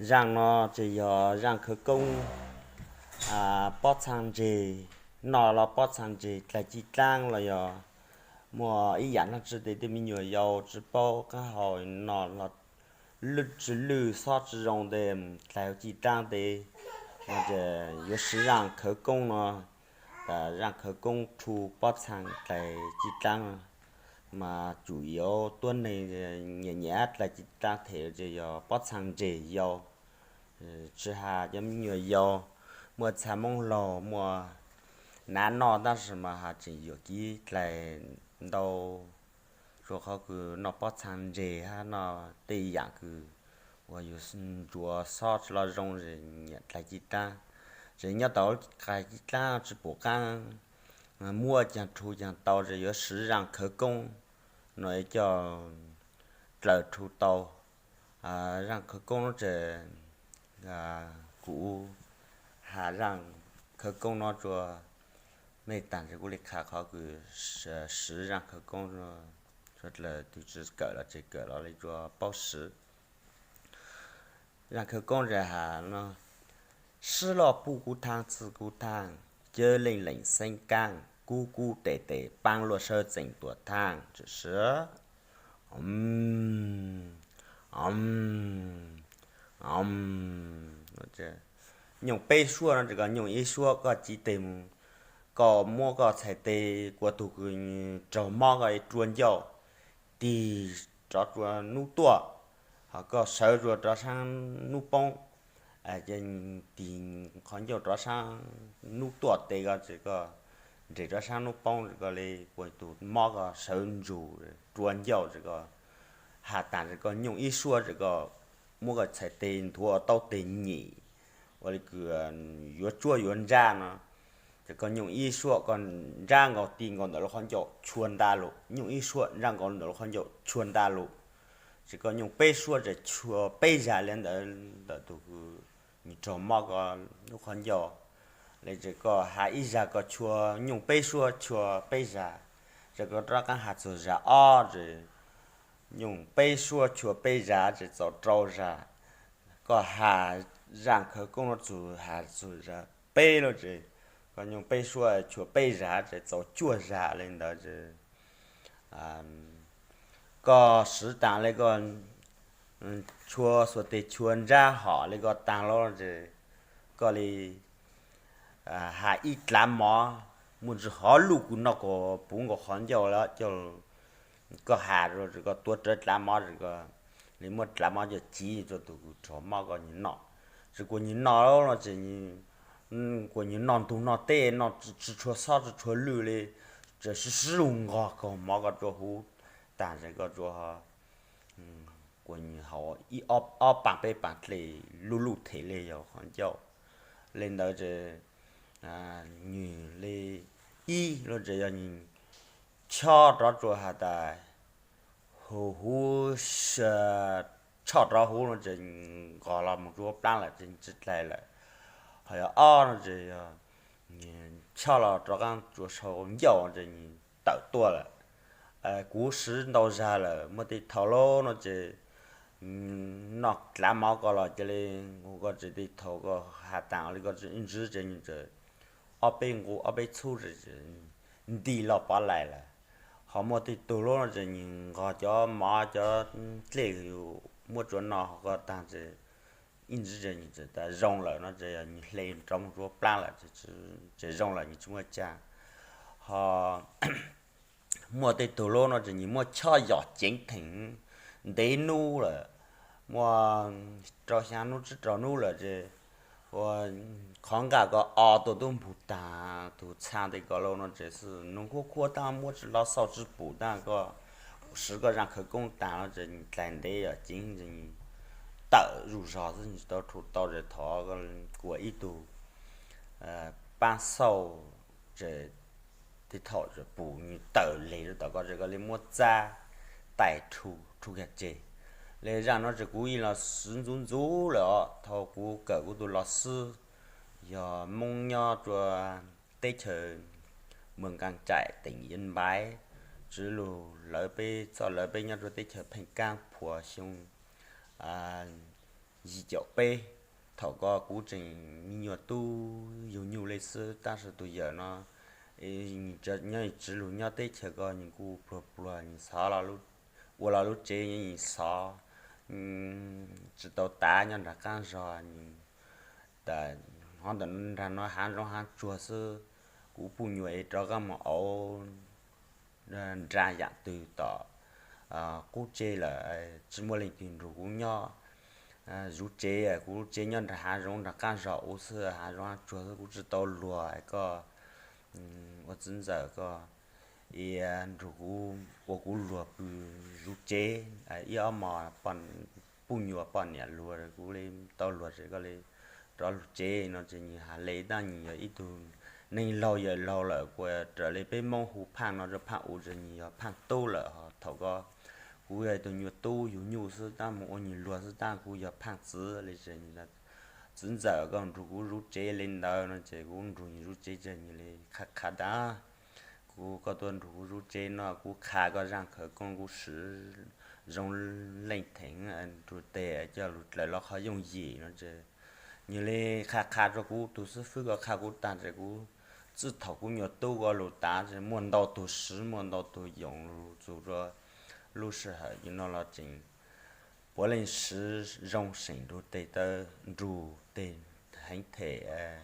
Zaaj no ces yog zaaj khawv koob, pob txhaa ntseg, noj los pob txhaa ntseg dlais cig dlaab los yog muaj ib yaam dlaab tsi tes tej me nyuam yaus tsi paub qaab hau noj los tsi lwj xob tsi zoo tes dlais cig dlaab tes, yuav siv zaaj khawv koob no, zaaj khawv koob rhu pob txhaa dlais cig dlaab. Mas tsum yuav tuab neeg nyiam nyiam dlais cig dlaab them ces yog pob txhaa ntseg yau, tsi has cov me nyuam yaus, muaj txha moob laug muaj nav noj tab sis mas has tseem yuam kev dlais ntau, rua qhov kws noj pob txhaa ntseg hab noj tej yaam kws uas yus ntsuas xob tsi lug zoo, nyiam dlais cig dlaab. Ces nyob tau dlais cig dlaab tsi pum qaab muab caag rhu caag tau ces yuav siv zaaj khawv koob no coj dlaws rhu tau. Zaaj khawv koob ces kuv has zaaj khawv koob no rua mej taag, kuv le has qhov kws siv zaaj khawv koob, tug tsi kawm los tseem kawm los le rua paub siv. Zaaj khawv koob ces has no: Sib loj pub kuv thaaj txhij kuv thaaj, cawv leej leem xeeb kaab, kub kub tes tes paab luaj sawb txeem tuam thaaj. Tsi siv nyooj peb suab no ces koj nyooj ib suab koj civ teg mus, koj muab koj txhais tes kua tug kws raug mob koj rua ncauj, tig rov rua nub tuaj, ho koj sawv rua rov saab nub poob, tig qhov ncauj rov saab nub tuaj tes koj ces koj nres rov saab nub poob ces koj le kua tug mob koj sawv ntsug rua ncauj ces koj has taag ces koj nyooj ib suab ces koj muab koj txhais tes nthuav ua tau teg nyem, ua le kws yuav tsuab yuav ntsab no, ces koj nyooj ib suab koj ntsab nkaus ti nkaus ntawm lub qhov ncauj chua nta lug, nyooj ib suab ntsab nkaus ntawm lub qhov ncauj chua nta lug, ces koj nyooj peb suab ces chua peb zag le ntawd ntawm tug kws raug mob koj lub qhov ncauj. Le ces koj has ib zag koj chua nyooj peb suab chua peb zag, ces koj rov qaab has txug zag ob ces nyooj peb suab chua peb zag ces txaus rau zag. Koj has zaaj khawv koob no txug has txug zag peb lawm ces koj nyooj peb suab chua peb zag ces txaus cuaj zag le ntawd ces koj siv taag le koj chua xuas tes chua ntsab hom le koj taag lawm ces koj le has ib dlav mov muaj ntsis hov luj kws noj kom puv nkaus qhov ncauj lawm, koj has rua ces koj tuav rawv dlav mov ces koj le muab dlav mov coj civ rua tug kws raug mob koj nyiam noj. Ces kua nyiam noj no ces kua nyiam noj ntug noj teb noj tsi tshua xob tsi tshua lwj le, ces sib sib lug nqog kaug mov koj rua huv taag ces koj rua kua nyiam hauv ib ob paam peb paam dlej luj luj them le yog qhov ncauj. Le ntawd ces nws le ib lub ces yog nws chob rov rua has tas hu huv, chob rov huv no ces nqos los mus rua plaab lawm ces tsi dlais lawm. Ho yog ob no ces yog chob los rov qaab rua sau ncauj ces tawm tuaj lawm. Kuv siv ntau zag lawm, muaj tej thaum lawm no ces noj dlav mov koj los cia li, koj tsi tej thaum koj has taag le koj tsi ib ntsis ces nws txawm ob peb nqus ob peb txhub nti los pov lais lawm. Ho muaj tej tug lub no ces nws nqog cov mov cov dlej muab rua noj ho koj taag ces ib ntsis ces nws txawm tas zoo lawm no ces yog nws hle rov mus rua plaab lawm ces zoo lawm nws tsi muaj cag. Ho muaj tej tug lub no ces nws muab chob yom ceev theem ntev nub lawm, muaj rau xyaa nub tsib rau nub lawm ces ua qhov nqaj koj o tuaj tub npug taag tug txhaa tes koj lub no ces xwb nug khuab khuab taag muab tsi lug xauj tsi pum taag koj siv koj zaaj khawv koob taag no ces dlais ntev yom ceev ces tawm zuj zog xwb nws tau rhu tau ces thov kua ib tug paab xauj ces tej thaum pum nws tawm leg rau tom koj ces koj le muab txab tais rhu rhu kag tseg. Le zaaj no ces kuv yeej los siv ntxuv ntxuv lawm os, thaum kuv kawm kuv tug los xwb yog Moob nyob rua teb chaws Mws Nqaa Tsaim teem Yeej Npaiv, tsi lug lawv peb txoj lawv peb nyob rua teb chaws Pheej Kaab Phuas Xyoo yim caum peb. Thaum ko kuv tseem me nyuam tub yug nyuj li xwb, tab sis tus yawm no nyob tsiv lug nyob teb chaws ko, nws kuj pluag pluag, nws xov, ua los lub tsev nws xov, tsis tau tav nyob nram qab zog. Nws tas hov ntawm nrag no hav zoov hav tsuag xwb, kuv puj nyuam es rov qab mus auv nra yam twg tom qub tsev lawm, tsis muaj leej twg nrug kuv nyob. Zuv tsev, kuv lub tsev nyob nram hav zoov nram qab zog ub xwb, hav zoov hav tsuag xwb, kuv tsis tau luag koj ua txiv ntxawm koj nrug kuv ua kuv luag pw zuv tsev ib ob hmo, puj nyuam poj niam luag kuv li tau luag ces koj li rov lug tsev no ces nws has le tab nws yog ib tug neeg laug yawm laug lawm, kuas raws li peb Moob hu phaaj no rua phaaj u ces nws yog phaaj tub lawm. Ho thaum ko kuv yog ib tug nyuam tub yug nyuj xwb tab mus ua nws luag xwb tab kuv yog phaaj txiv li ces txiv ntxawm koj nrug kuv zuv tsev li ntawd no ces kuv nrug nws zuv tsev ces nws li qha qha tas kuv, koj tuaj nrug kuv zuv tsev no kuv qha koj zaaj khawv koob kuv siv zoo leej theem nrug teg coj lug dlaws los qhov yooj yim no ces nws li qha qha rua kuv, tus xib fwb ko qha kuv tag ces kuv, txij thaum kuv nyuam tub ko lug tas ces muaj ntau tug siv muaj ntau tug yoom lug txug rua lub sij hawm no los tseem puav leej siv zoo seem nrug teg taw nrug teg heev them.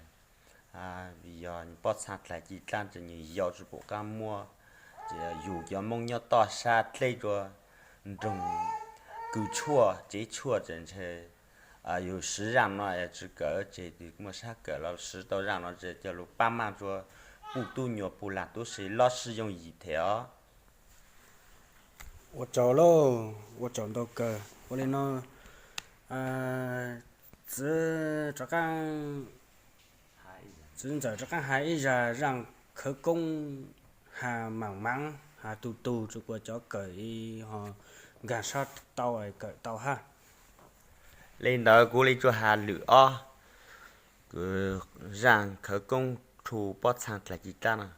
Vim yog pob txha dlaim ci dlaab ces nws yau tsis pum qab muab, ces yus cov Moob nyob toj sab dleb rua nroog kws tshuaj tsev tshuaj ces ntshe yus siv zaaj no tsis kawm ces twb muaj sab kawm los siv tau zaaj no ces coj lug pab maj rua puj tub nyuam puj laag tub se lub sij yooj yim them os. Ua tsaug lauj, ua tsaug ntau kawg. Ua li no, txiv, txiv ntxawm rov qaab has ib zag zaaj khawv koob, has maam maam, has tug tug rua kuas cov kawm ho nkaag sab tau kawm tau hab. Li ntawd kuv li tsuas has lwm ob, zaaj khawv koob rua pob txha dlaim ci dlaab no.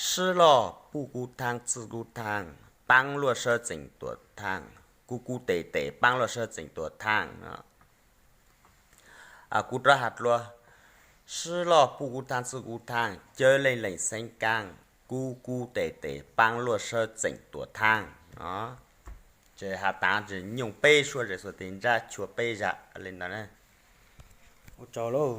Sib loj puj kuv thaaj txij kuv thaaj, paab luaj sawb txeem tuam thaaj, kuv kuv tes tes paab luaj sawb txeem tuam thaaj. Kuv rov has dlua, sib loj puj kuv thaaj txij kuv thaaj, cawv leej leem xeeb kaab, kuv kuv tes tes paab luaj sawb txeem tuam thaaj. Ces has tas ces nyooj peb suab zes xuas tes ntsab chua peb zag li ntawd na. Ua tsaug lauj.